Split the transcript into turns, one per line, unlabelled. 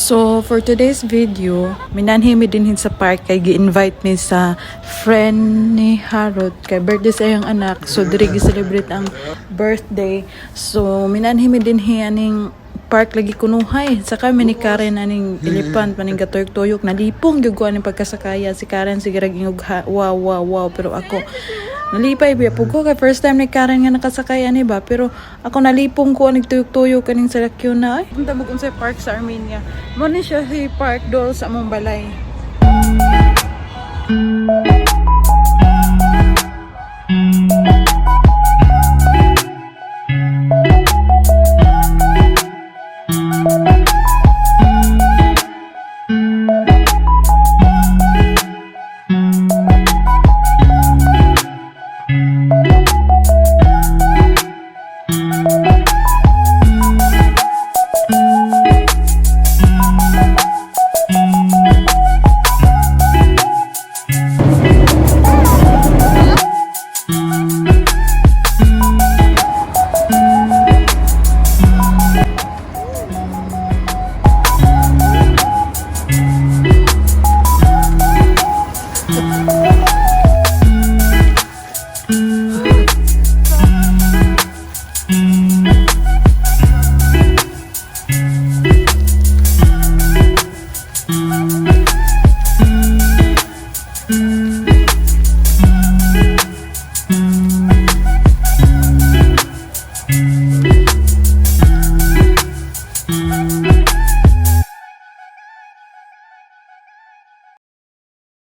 So, for today's video, minanhi mi dinhi sa park kay gi-invite mi sa friend ni Harold kay birthday sa iyang anak. So, diri gi-celebrate ang birthday. So, minanhi mi dinhi aning park lagi kunuhay. Saka mi ni Karen aning elephant paning gatuyok-tuyok. Nalipong gyud ko aning pagkasakaya. Si Karen sige rag ingog wow, pero ako nalipay biya pud ko kay first time ni Karen nga nakasakay ani ba, pero ako nalipong ko aning tuyok-tuyok kaning salakyon na ay. Punta mo unsay park sa Armenia. Mo ni siya si park dol sa among balay.